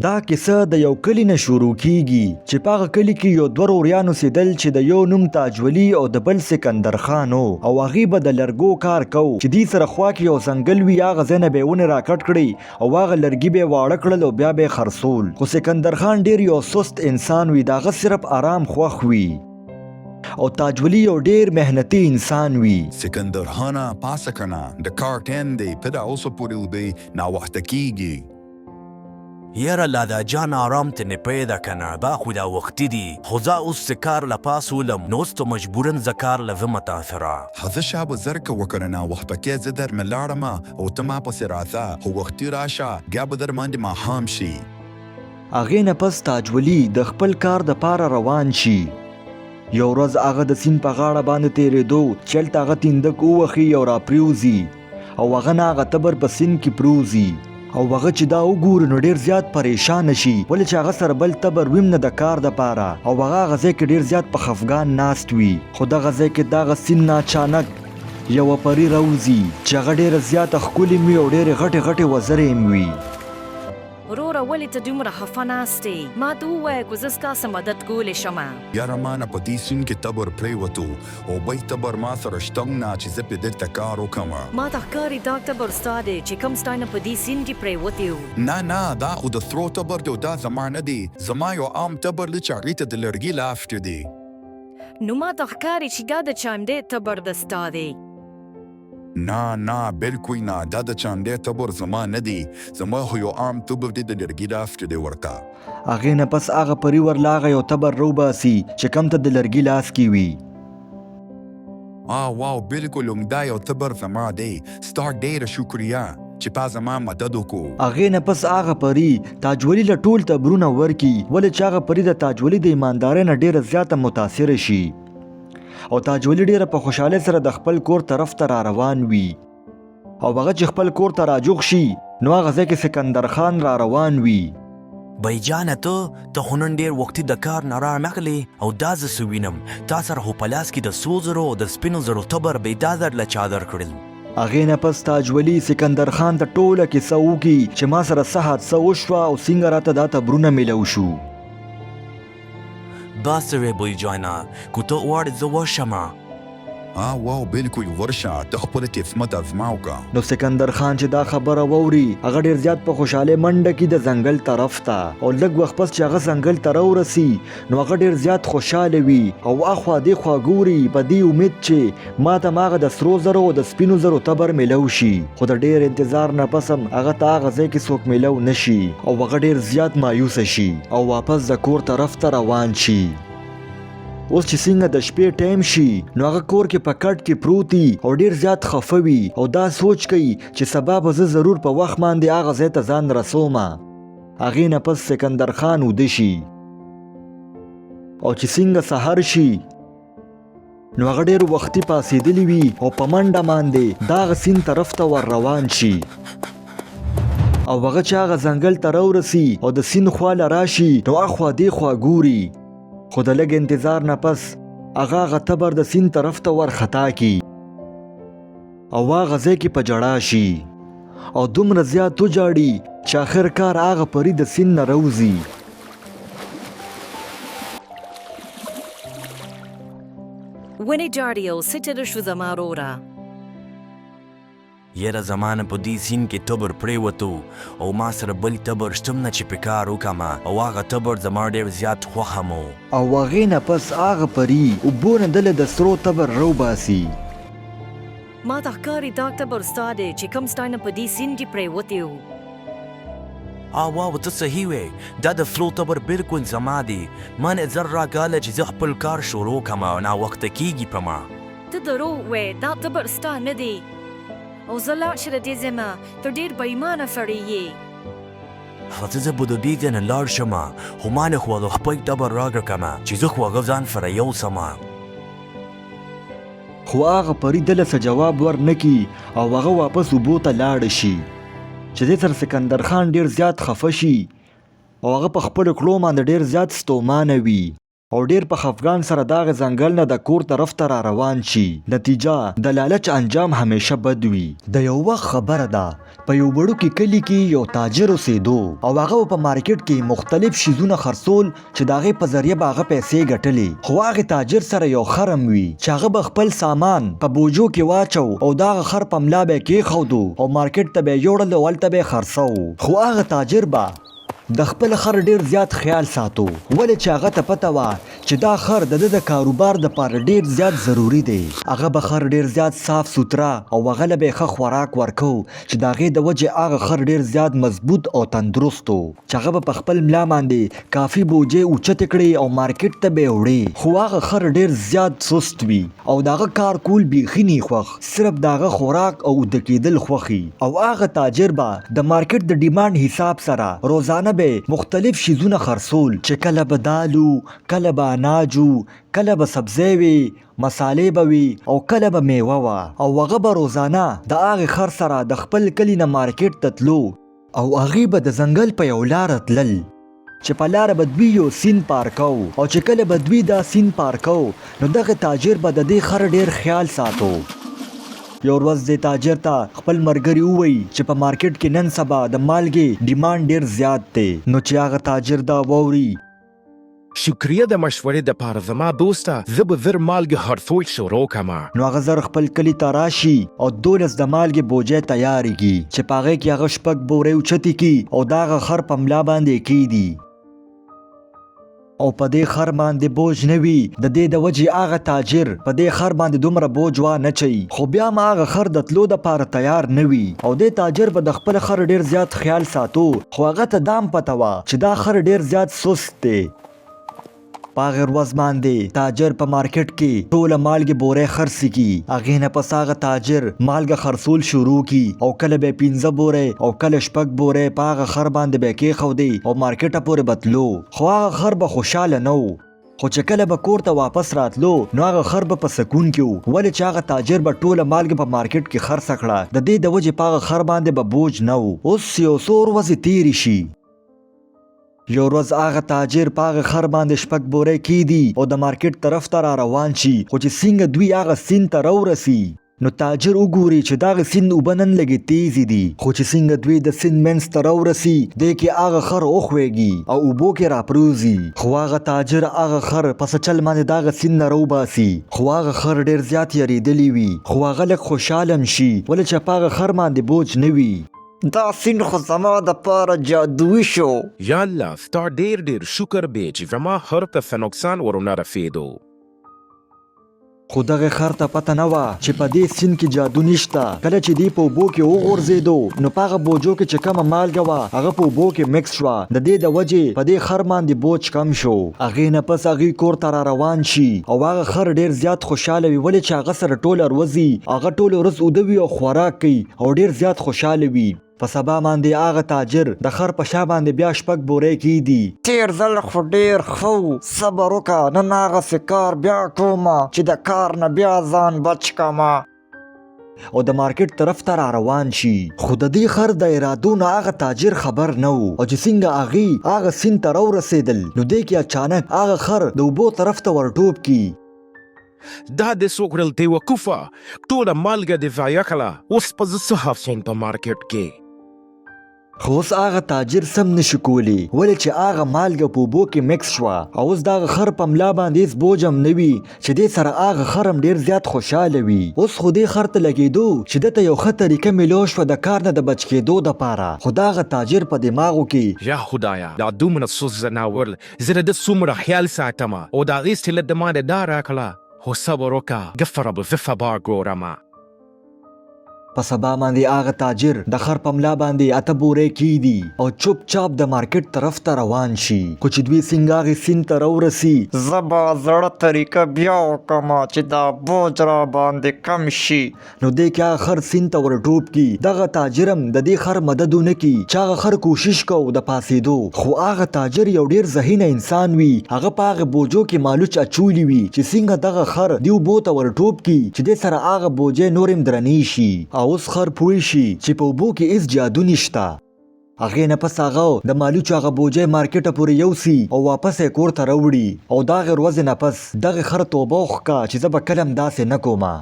دا کیسه د یو کلي نه شروع کیږي چې په هغه کلي کې یو دوه روریان اوسېدل چې د یو نوم تاج ولي او د بل سکندر خان و او هغوی به د لرګو کار کو چې دوی سره خوا کې یو ځنګل وي، هغه ځای نه به یې ونې راکټ کړې او هغه لرګي به یې واړه کړل او بیا به یې خرڅول. خو سکندر خان ډېر یو سست انسان وي، د هغه صرف ارام خوښ وي او تاج ولي یو ډېر محنتي انسان وي. سکندر خانه پاڅه کنه د کار ټایم دی، ته دا اوسه پورې وده یې، ناوخته کیږي. یاره لالا جان آرام ته نه پیدا کنه دا خو لا وختي دي خو زه اوس څه کار له پاسولم نو اوس ته مجبورا زه کار له ځمه تاسره. ښه ځه شابه زر کوه کنه ناوخته کې زه درنه لاړم او ته ما پسې راځه خو وختي راشه بیا به درباندې ماښام شي. هغې نه پس تاج ولي د خپل کار د پاره روان شي. یو ورځ هغه د سیند په غاړه باندې تیریدو چې هلته هغه تیندک ووهي او راپریوځي او هغه نه هغه تبر په سیند کې پروځي او هغه چې دا وګوري نو ډیر زیات پریشان شي، ولې چې هغه سره بل تبر ویم نه د کار د پاره او هغه هغه ځای کې ډیر زیات په خفګان ناست وي. خو دغه ځای کې دغه سیند نه اچانک یوه پري راوځي چې هغه ډیره زیاته ښکلې وي او ډیرې غټې غټې وزرې هم وي. وروره ولې ته دومره خفه ناست یې؟ ماته ووایه که زه ستا څه مدد کولی شم. یاره مانه په دې سیند کې تبر پریوتو او بل تبر ما سره شته هم نه چې زه پرې دلته کار وکړم. ماته ښکاري دا تبر ستا دی چې کوم ستا نه په دې سیند کې پریوتی و. نه نه دا خو د سرو تبر دی او دا زما نه دی، زما یو عام تبر دی چې هغې ته د لرګي لاس کې دی. نو ماته ښکاري چې دا د چاندې تبر د ستا دی. نه نه بلکل نه دا د چاندې تبر زما نه دی، زما خو یو عام تبر دی د لرګي لاس کې دی ورته. هغې نه پس هغه پري ورله هغه یو تبر راوباسي چې کوم ته د لرګي لاس کې وي. آه واو بلکل همدا یو تبر زما دی، ستا ډیره شکریه چې تا زما مدد وکړو. هغې نه پس هغه پري تاج ولي له ټول تبرونه ورکړي، ولې چې هغه پري د تاج ولي د ایماندارۍ نه ډیره زیاته متاثره شي. او تاج ولي ډیره په خوشحالۍ سره د خپل کور طرف ته را روان وي او هغه چې خپل کور ته راجوخ شي نو هغه ځای کې سکندر خان را روان وي. بای جانه ته ته خو نن ډیر وختي د کار نه رانغلې او دا زه څه وینم تا سره خو په لاس کې د سرو زرو او د سپینو زرو تبر بې دا درله چا درکړل. هغې نه پس تاج ولي سکندر خان ته ټوله کیسه وکړي چې ما سره څه حادثه وشوه او څنګه راته دا تبرونه میلو شو. دا څه وې بوی جانه که ته غواړې زه ورشم. ها واو بلکل ورشه ته خپل قسمت ازماو که. نو سکندر خان چې دا خبره واوري هغه ډېر زیات په خوشحالۍ منډه کړي د ځنګل طرف ته او لږ وخت پس چې هغه ځنګل ته راورسي نو هغه ډېر زیات خوشحاله وي او اخوا دېخوا ګوري په دې امید چې ماته هم هغه د سرو زرو او د سپینو زرو تبر میلو شي، خو د ډېر انتظار نه پس هم هغه ته هغه ځای کې څوک میلو نه شي او هغه ډېر زیات مایوسه شي او واپس د کور طرف ته روان شي. اوس چې څنګه د شپې ټایم شي نو هغه کور کې په کټ کې پروت وي او ډیر زیات خفه وي او دا سوچ کوي چې سبا به زه ضرور په وخت باندې هغه ځای ته ځان رسوم. هغې نه پس سکندر خان اوده شي او چې څنګه سحر شي نو هغه ډیر وختي پاڅېدلی وي او په منډه باندې د هغه سیند طرف ته ور روان شي او هغه چې هغه ځنګل ته راورسي او د سیند خوا له راشي نو اخوا دیخوا ګوري، خو د لږ انتظار نه پس هغه هغه تبر د سیند طرف ته ور خطا کی او هغه ځای کې په ژړا شي او دومره زیات وژاړي چې اخر کار هغه پري د سیند نه راوځي. ونې ژاړي او څه چل شو زما روره؟ یره زما نه په دې سیند کې تبر پریوتو او ما سره بل تبر شتم نه چې په کار وکم او هغه تبر زما ډیر زیات خوښم و. او هغې نه پس هغه پري اوبو نه دله د سرو تبر راوباسي. ماته ښکاري دا تبر ستا دی چې کوم ستا نه په دې سیند کې پریوتی و. آه واو ته صحیح وې دا د سرو تبر بلکل زما دی مانه زر راکاله چې زه خپل کار شروع کم ناوخته کیږي په ما. ته دروغ وې دا تبر ستا نه دی او زه لاړ شه له دې ځای نه ته ډیر بې ایمانه سړی یې. ښه زه به د دې ځای نه لاړ شم خو مانه خو هغه خپل تبر راکړه کنه چې زه خو هغه ځان سره یوسم. خو هغه پري دله څه جواب ور نه کړي او هغه واپس اوبو ته لاړه شي چې دې سره سکندر خان ډیر زیات خفه شي او هغه په خپلو کړو باندې ډیر زیات ستومانه وي. او ډېر په خفګان سره د هغې ځنګل نه د کور طرف ته را روان شي. نتیجه، د لالچ انجام همیشه بد وي. د یو وخت خبره ده، په یو وړوکي کلي کې یو تاجر اوسېدو او هغه به په مارکیټ کې مختلف شیزونه خرڅول چې د هغې په ذریعه به هغه پیسې ګټلې. خو هغې تاجر سره یو خر هم وي چې هغه به خپل سامان په بوجو کې واچو او د هغه خر په ملا به یې کېښودو او مارکیټ ته به یې یوړل او هلته به یې خرڅوو. خو هغه تاجر به د خپل خر ډیر زیات خیال ساتو ولې چې هغه ته پته وه چې دا خر د ده د کاروبار د پاره ډیر زیات ضروري دی. هغه به خر ډیر زیات صاف سوتره او هغه له به یې ښه خوراک ورکو چې د هغې د وجې هغه خر ډیر زیات مضبوط او تندرست و چې هغه به په خپل ملا باندې کافي بوجۍ اوچتې کړې او مارکیټ ته به یې وړې. خو هغه خر ډیر زیات سست وي او د هغه کار کول بیخي نی خوښ. صرف د هغه خوراک او اوده کیدل خوښي او هغه تاجر به د مارکیټ د ډیمانډ حساب سره روزانه به مختلف شیزونه خرڅول چې کله به دال وو، کله به اناج وو، کله به سبزی وې، مسالې به وې او کله به میوه وه او هغه به روزانه د هغې خر سره د خپل کلي نه مارکیټ ته تلو او هغوی به د ځنګل په یو لاره تلل. چې په لاره به دوی یو سیند پار کاو او چې کله به دوی دا سیند پار کاو نو دغه تاجر به د دې خر ډیر خیال ساتو. یو ورځ دې تاجر ته خپل مرګري وویل چې په مارکیټ کې نن سبا د مالګې ډیمانډ ډیر زیات دی نو چې هغه تاجر دا واوري. شکریه د مشورې دپاره زما دوسته زه به زر مالګې خرڅول شروع کمه. نو هغه زر خپل کلي ته راشي او دولس د مالګې بوجۍ تیارې کړي چې په هغې کې هغه شپږ بورۍ اوچتې کړي او د هغه خر په ملا باندې یې کیږدي او په دې خر باندې بوج نه وي د دې د وجې هغه تاجر په دې خر باندې دومره بوج وا نه چوي خو بیا هم هغه خر د تلو دپاره تیار نه وي او دې تاجر به د خپل خر ډیر زیات خیال ساتو خو هغه ته دا هم پته وه چې دا خر ډیر زیات سست دی. په هغې ورځ باندې تاجر په مارکیټ کې ټوله مالګې بورۍ خرڅې کړي. هغې نه پس هغه تاجر مالګه خرڅول شروع کړي او کله به یې پنځه بورۍ او کله شپږ بورۍ په هغه خر باندې به یې کېښودې او مارکیټه پورې به تلو. خو هغه خر به خوشحاله نه و. خو چې کله به کور ته واپس راتلو نو هغه خر به په سکون کې و ولې چې هغه تاجر به ټوله مالګه په مارکیټ کې خرڅه کړه د دې د وجې په هغه خر باندې به بوج نه و. اوس یو څو ورځې تېرې شي. یو ورځ هغه تاجر په هغه خر باندې شپږ بورۍ کیدي او د مارکیټ طرف ته را روان شي خو چې څنګه دوی هغه سیند ته راورسي نو تاجر وګوري چې دغه سیند اوبه نن لږې تیزې دي خو چې څنګه دوی د سیند منځ ته راورسي دې کې هغه خر وښویږي او اوبو کې راپریوځي خو هغه تاجر هغه خر په څه چل باندې دغه سیند نه راوباسي خو هغه خر ډیر زیات یریدلی وي خو هغه لږ خوشحاله هم شي ولې چې په هغه خر باندې بوج نه وي. دا سیند خو زما د پاره جادويي شو. یاالله ستا ډیر ډیر شکر دی چې زما خر ته څه نقصان ورونه رسیدو. خو دغه خر ته پته نه وه چې په دې سیند کې جادو نشته. کله چې دی په اوبو کې وغورځېدو نو په هغه بوجو کې چې کومه مالګه وه هغه په اوبو کې مکس شوه. د دې د وجې په دې خر باندې بوج کم شو. هغې نه پس هغوی کور ته راروان شي او هغه خر ډېر زیات خوشحاله وي ولې چې هغه سره ټوله ورځ وي. هغه ټوله ورځ اوده وي او خوراک کوي او ډېر زیات خوشحاله وي. په سبا باندې هغه تاجر د خر په شا باندې بیا شپږ بورۍ کیږدي. تېر ځل خو ډېر ښه وو، صبر وکړه نن هغسې کار بیا کوم چې د کار نه بیا ځان بچ کړم. او د مارکیټ طرف ته را روان شي. خو د دې خر د ارادو نه هغه تاجر خبر نه وو او چې څنګه هغوی هغه سیند ته راورسېدل نو دې کې اچانک هغه خر د اوبو طرف ته ورټوپ کړي. دا دې څه وکړل بېوقوفه، ټوله مالګه دې ضایع کړه، اوس به زه څه خرڅوم په مارکیټ کې؟ خو اوس هغه تاجر سم نشي کولی ولې چې هغه مالګه په اوبو کې مکس شوه او اوس د هغه خر په ملا باندې هیڅ بوج هم نه وي چې دې سره هغه خر هم ډیر زیات خوشحاله وي. اوس خو دې خر ته لګیدو چې ده ته یو ښه طریقه میلو شوه د کار نه د بچ کیدو دپاره خو د هغه تاجر په دماغو کې یا خدایه دا دومره سست ځناور زه د ده څومره خیال ساتم او د هغې صله د ما نه دا راکړه خو صبر وکړه ده سره به زه سبا ګورم. په سبا باندې هغه تاجر د خر په ملا باندې اته بورۍ کیږدي او چوپ چاپ د مارکیټ طرف ته روان شي خو چې دوی څنګه هغې سیند ته راورسي. زه به زړه طریقه بیا وکړم چې دا بوج راباندې کم شي. نو دې کې هغه خر سیند ته ورټوپ کړي. دغه تاجر هم د دې خر مدد ونه کړي چې هغه خر کوشش کو د پاڅېدو خو هغه تاجر یو ډېر ذهینه انسان وي هغه په هغه بوجو کې مالوچ اچولي وي چې څنګه دغه خر دې اوبو ته ورټوپ کړي چې دې سره هغه بوجۍ نورې هم درنې شي او اوس خر پوه شي چې په اوبو کې هېڅ جادو نشته. هغې نه پس هغه د مالوچو هغه بوجۍ مارکیټه پورې یوسي او واپس یې کور ته راوړي او د هغې ورځې نه پس دغې خر توبه وښکه چې زه به کله هم داسې نه کومه.